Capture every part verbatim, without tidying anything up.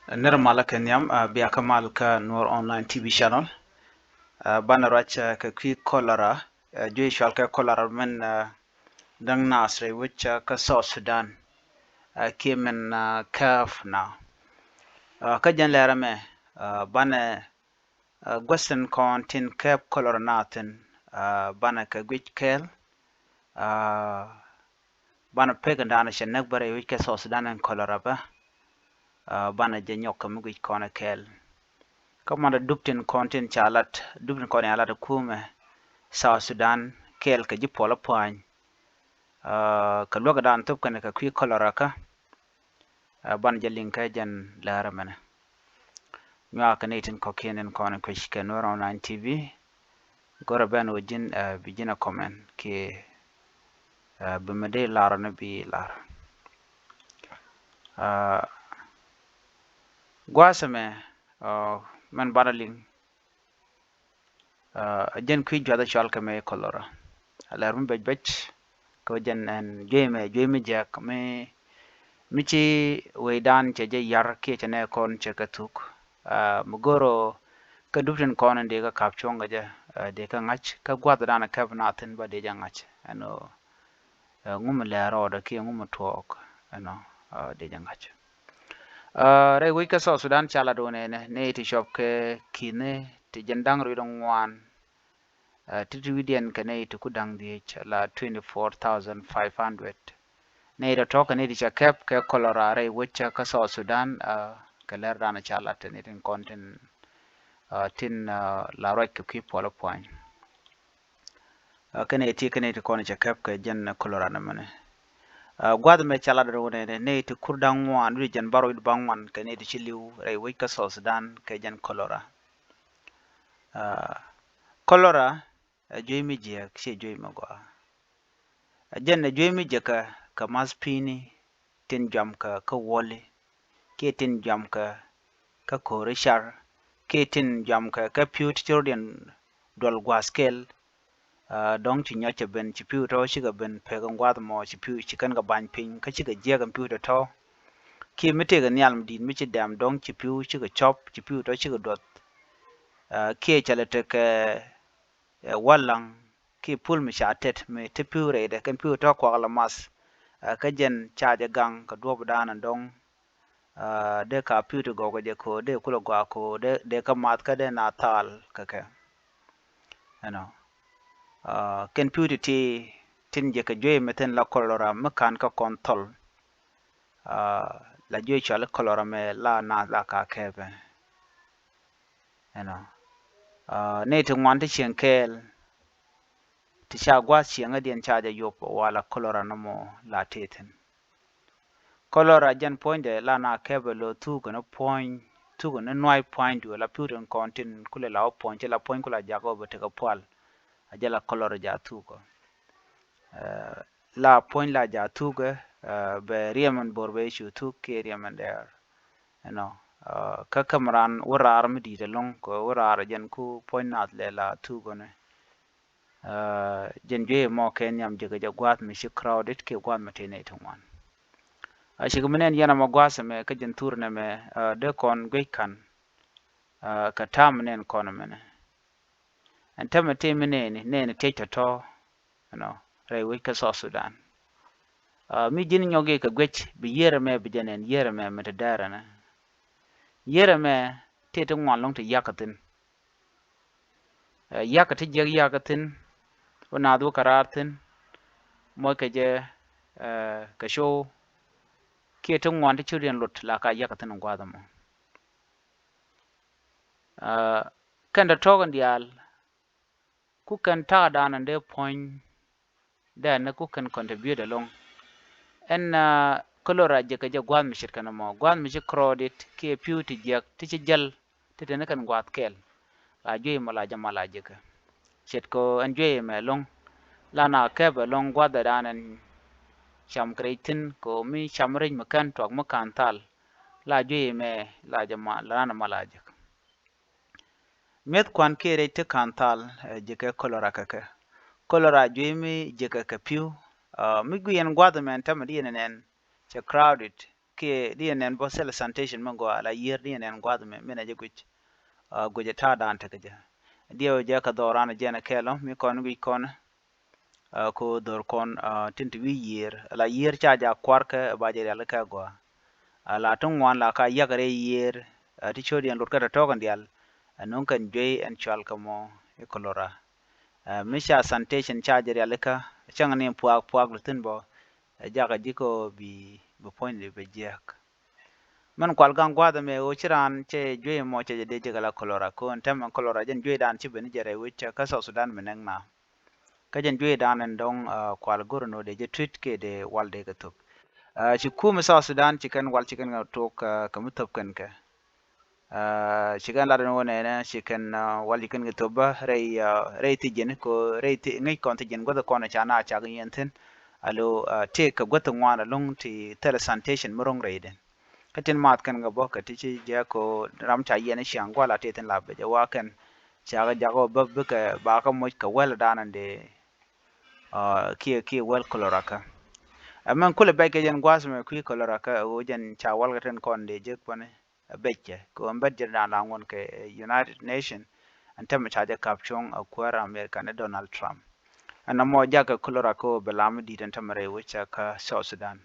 Nir malä kɛ nhiam, ah, bia kä mal kä Nuɔr Online T V channel. Ah, banɛ ruac, ah, kɛ kui̱ cholera, ah, juey cual kɛ cholera min, ah, däŋ naath rɛy wec, ah, kä South Sudan. Ah, kiɛ min, ah, kɛɛp na. Ah, kä jɛn lɛrɛ mɛ, ah, banɛ, ah, guäth tin kɔn tin kɛɛp cholera naath thin, ah, banɛ kɛ guic kɛɛl. Ah, banɛ pek in daanɛ cɛ näk bä rɛy wec kɛ South Sudan in cholera bä. Ah, banɛ jɛ nyɔk kɛ mi guic kɔn kɛɛl. Kä manɛ dup tin kɔn tin ca lat, dup tin kɔn ca lat kumɛ South Sudan kɛɛl kɛ ji̱ puɔl pua̱ny. Ah, kɛ luäk in daanɛ thop kɛn kɛ kui̱ cholera kä. Ah, banɛ jɛ liŋ kɛ jɛn lɛrɛ mɛnɛ. Nyuak kɛ nɛy tin kɔ̱kiɛn in kɔn kuec kɛ Nuɔr Online T V. Go̱rɛ ben wä ji̱n, ah, bi ji̱n a comment kiɛ, ah, bi mi dee lar ni bi lar. Ah, gua̱a̱th ɛmɛ, ah, mɛn banɛ liŋ, ah, jɛn kui̱ juath a cual kɛ mɛ cholera. A lɛr mi bec bec kɛ jɛn ɛn juey mɛ, juey mi jiɛk mi, mi ci wecdan cɛ jɛ yar kiɛ cɛ nɛ kɔn cɛ kɛ thuk. Ah, mi go̱rɔ kä dup tin kɔn in dee kä kap cuɔ̱ŋ kɛ jɛ, ah, dee kä ŋa̱c kä gua̱th dan kɛp na thin ba dee jɛ ŋa̱c ɛn ɣöö, ah, ŋu mi lɛr rɔɔdɛ kiɛ ŋu mi tuɔɔk ɛnɔ, ah, dee jɛ ŋa̱c. Ah, rɛy wec kä South Sudan ca lat wä nɛnɛ nɛy ti cɔp kɛ ki̱ni ti jɛn da̱ŋ rui̱dɛ ŋuan. Ah, ti ti wi̱diɛn kɛ nɛy ti ku da̱ŋ dhiec la twenty four thousand five hundred. Nɛy tɔ̱tɔ̱ kɛ nɛy ti ca kɛp kɛ cholera rɛy wec kä South Sudan, ah, kɛ lɛr dan ca lat ni tin kɔn tin, ah, tin, ah, la ruac kɛ kui̱ puɔl pua̱ny. Ah, kɛnɛ ti kɛnɛ ti kɔn cɛ kɛp kɛ jɛn cholera nɛ mɛnɛ. Ah, gua̱th mɛ ca lat rɛw nɛ nɛ ti kur da̱ŋ ŋuan wi̱c jɛn bar wi̱c baŋ ŋuan kɛ nɛ ti ci li̱w rɛy wec kä South Sudan kɛ jɛn cholera. Ah, cholera ɛ juey mi jiɛk, ciɛ juey mi gɔaa. Ɛ jɛn ɛ juey mi jiɛk kɛ, kɛ math pi̱i̱ni tin juamkɛ kä wuɔli, kiɛ tin juamkɛ kä ko̱ri car, kiɛ tin juamkɛ kä pi̱w ti ci rɔ̱diɛn duɔl gua̱a̱th kɛl. Ah, dɔ̱ŋ ci nyɔc cɛ ben, ci pi̱w tɔ̱ cikɛ ben pek in gua̱a̱th mɔ, ci pi̱w ci kɛn kɛ ba̱ny piny kä cikɛ jiɛk in pi̱w tɔ̱tɔ̱. Kiɛ mi tëëkɛ nhial mi di̱i̱t mi ci dɛm, dɔ̱ŋ ci pi̱w cikɛ cɔp, ci pi̱w tɔ̱ cikɛ duɔth. Ah, kiɛ cɛ lɛ tekɛ, eh, walaŋ kiɛ pul mi ca tet mi te pi̱w rɛydɛ kɛn pi̱w tɔ̱ kuak la math. Ah, kä jɛn ca jɛ gaŋ kɛ duɔ̱p dan in dɔ̱ŋ. Ah, dee ka pi̱w ti gɔw kɛ jɛ ko̱ dee kulɛ gɔaa ko̱ dee, dee kä math kä dee na thal kɛ kɛ. Ɛnɔ. Ah, kɛn pi̱w ti ti tin jɛ kɛ juey mi thin la cholera mi kan kä kɔn thɔl. Ah, la juey cual cholera mɛ la na la ka kɛpɛ. Ɛnɔ. Ah, nɛy ti ŋuan ti cieŋ kɛɛl ti ca gua̱a̱th cieŋädiɛn ca jɛ yop wala cholera nɔmɔ la tëë thi̱n. Cholera jɛn puɔ̱nydɛ la na kɛpɛ lo thuk ni puɔ̱ny, thuk ni nuay pua̱nydu la pi̱w tin kɔn tin kulɛ la wä puɔ̱ny ci la puɔ̱ny kulɛ jak wä bɛ tekɛ pual. A jɛ la cholera ja thuk. Eh, la puɔ̱ny la ja thuk, eh, bɛ riɛm in bor bɛ cu thuk kiɛ riɛm in dɛɛr. Ɛnɔ, ah, kä käm ran wä raar mi di̱i̱t ɛlɔ̱ŋ kɛ wä raar jɛn ku puɔ̱ny nath lɛ la thuk ni. Ah, jɛn juey mɔ kɛ nhiam jɛ kɛ jɛ gua̱a̱th mi ci crowded kiɛ gua̱a̱th mi tëë nɛy ti ŋuan. A cikɛ mi nɛn yɛn amɔ gua̱a̱th ɛmɛ kä jɛn thur nɛmɛ, ah, dee kɔn guic ka̱n, ah, kɛ ta̱a̱m mi nɛn kɔn ɛmɛnɛ. Ɛn täämɛ tëë mi nɛɛni, nɛɛni tiec tɔ̱tɔ̱, you know, rɛy wec kä South Sudan. Ah, mi ji̱n nyɔk i̱ kɛ guic bi yier ɛmɛ bi jɛ nɛn yier ɛmɛ mi te dɛɛr ɛnɛ. Yier ɛmɛ tëë ti ŋuan lɔ̱ŋ ti yakä thi̱n. Eh, yakä ti jiäk yakä thi̱n, wä naath wä kɛ raar thi̱n, mɔc kɛ jɛ, eh, kɛ show, kiɛ ti ŋuan ti ci riɛn lot la ka yakä thi̱n in gua̱a̱th ɛmɔ. Ah, kɛn tɔ̱tɔ̱ kɛn diaal, ku kɛn ta̱a̱ da̱a̱n ɛn dee puɔ̱ny dee ɛn ku kɛn contribute ɛlɔ̱ŋ. Ɛn, ah, cholera jɛ kɛ jɛ gua̱a̱th mi ce̱tkɛ nɔmɔ, gua̱a̱th mi ci crowded kiɛ pi̱w ti jiäk ti ci jäl ti teni kɛn gua̱a̱th kɛɛl. La juey mɔ la jɛ mal a jɛ kɛ. Ce̱tkɛ ɛn juey mɛ ɛlɔ̱ŋ. La na kɛp ɛlɔ̱ŋ gua̱a̱th ɛ da̱a̱n ɛn cam kɛ rɛc thi̱n kɛ mi cam rɛc mi kɛn tuak mi ka̱n thal. La juey mɛ la jɛ mal, la na mal a jɛ kɛ. Mi̱eth kuan kiɛ rɛc ti ka̱n thal, eh, jɛ kɛ cholera kɛ kɛ. Cholera juey mi jɛ kɛ kɛ pi̱w. Ah, mi guiɛn gua̱a̱th mɛn tämɛ di yɛn nɛn cɛ crowded. kiɛ diɛ nɛn bä cell sanitation mi gɔaa la yiër diɛ nɛn gua̱th mi, mi nɛ jɛ guic. Guic ɛ ta̱a̱ da̱a̱n tekɛ jɛ. Diɛ wä jɛ kɛ dhɔran jɛn ɛ kɛɛl ɔ mi kɔn guic kɔn ko dhor kɔn tin ti wi̱i̱ yiër la yiër ca jak kuarkɛ ba jɛ rialikä gɔaa. La ti ŋuan la ka yak rɛy yiër ti codiɛn lot kä tɔ̱tɔ̱ kɛn dial ɛ no̱ŋ kɛn juey ɛn cual kɛ mɔ i̱ cholera. Mi ca sanitation ca jɛ rialikä cäŋ ni puak puak lo thin bɔ ɛ jakä ji̱ kɛ bi bi puɔ̱ny di bɛ jiɛk. Mɛn kual gaŋ gua̱a̱th ɛmɛ ɣöö ci raan cɛ juey mɔ cɛ jɛ dee jek ala cholera ko̱n tɛmɛ cholera jɛn juey dan ci ben jɛ rɛy wec kä South Sudan mi nɛŋ na. Kä jɛn juey dan ɛn dɔ̱ŋ kual go̱r ɛn ɣöö dee jɛ tui̱t kiɛ dee wal dee kɛ thop. Ci kum South Sudan ci kɛn wal ci kɛn kɛ tok kɛ mi thop kɛn kɛ. Ci kɛn lat ɛn ɣöö nɛnɛ ci kɛn wal ci kɛn kɛ thop bä rɛy rɛy thi̱ji̱n ko rɛy ŋäc kɔn thi̱ji̱n guäth kɔn ca na cak yɛn thi̱n. Alo tëëk kɛ guäth ŋuan ɛlɔ̱ŋ ti thilɛ sanitation mi ro̱ŋ rɛy den. Kä tin math kɛn kɛ bä kɛ ti ci jɛ ko ram ca yɛn i̱ ciaŋ gua̱l a ti thin la bɛ jɛ wa kɛn ca kɛ jak ɔ bä bikɛ ba kɛ moc kɛ wɛl dan in dee kiɛ kiɛ wɛl cholera kä. Ɛmɛn kulɛ bɛc kɛ jɛn gua̱th mɛ kui̱ cholera kä ɛ ɣöö jɛn ca wal kɛ tin kɔn dee jek päni ɛ bɛc kɛ kɛ ɣöö bɛt jɛn dan la ŋuɔn kɛ United Nation. Ɛn tämɛ ca jɛ kap cuɔ̱ŋ ɛ kuäär America ni Donald Trump. Ɛn ɛmɔ jakɛ cholera kä ɣöö bɛ lam mi di̱i̱t ɛn tämɛ rɛy wec kä South Sudan.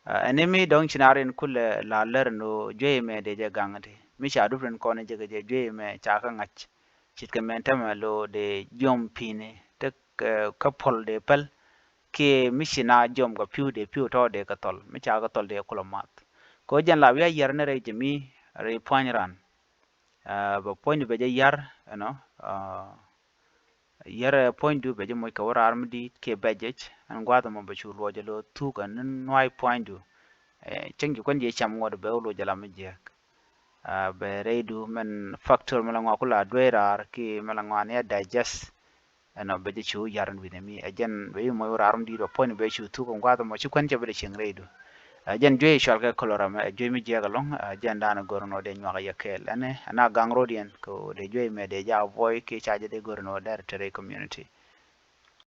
Ɛn imi dɔ̱ŋ ci na rin kulɛ la lär ni ɣöö juey mɛ dee jɛ gaŋ ti mi ca dup rin kɔn jɛ kɛ jɛ juey mɛ ca kä ŋa̱c. Ce̱tkɛ mɛ tämɛ lo dee jiɔm pi̱ni tek kä puɔl dee päl. Kiɛ mi ci na jiɔm kɛ pi̱w dee pi̱w tɔ̱ dee kɛ thɔl mi ca kɛ thɔl dee kulɛ math. Kɛ ɣöö jɛn la wi̱i̱ a yiɛr ni rɛy jɛ mi rɛy pua̱ny ran. Bɛ puɔ̱nydu bɛ jɛ yar ɛnɔ. Yar puɔ̱nydu bɛ jɛ moc kɛ wä raar mi di̱i̱t kiɛ bɛ jɛc ɛn gua̱a̱th ɛmɔ bɛ cu luɔc ɛ lo̱ thuk ɛn nua̱a̱c pua̱nydu. Cäŋ ci kuän jiɛ cam ŋuɔ̱t bɛ wä loc ɛ la mi jiääk. Bɛ rɛydu mɛn factor mɛ la ŋɔak kula duee raar kiɛ mɛ la ŋɔak ni a digest. Ɛnɔ bɛ jɛ cu yar in wi̱nɛ mi ɛ jɛn bɛ yi moc wä raar mi di̱i̱t bɛ puɔ̱ny bɛ cu thuk in gua̱a̱th ɛmɔ ci kuän cɛ bɛ dɛ cieŋ rɛydu. Ɛ jɛn juey cɔal kɛ cholera mɛ ɛ juey mi jiɛk ɛlɔ̱ŋ ɛ jɛn dan in go̱r in wä dee nyuak ɛ yɛ kɛɛl ɛn ɛ na gaŋ rodiɛn kɛ wä dee juey mɛ dee ja avoid kiɛ ca jɛ dee go̱r in wä dɛr te rɛy community.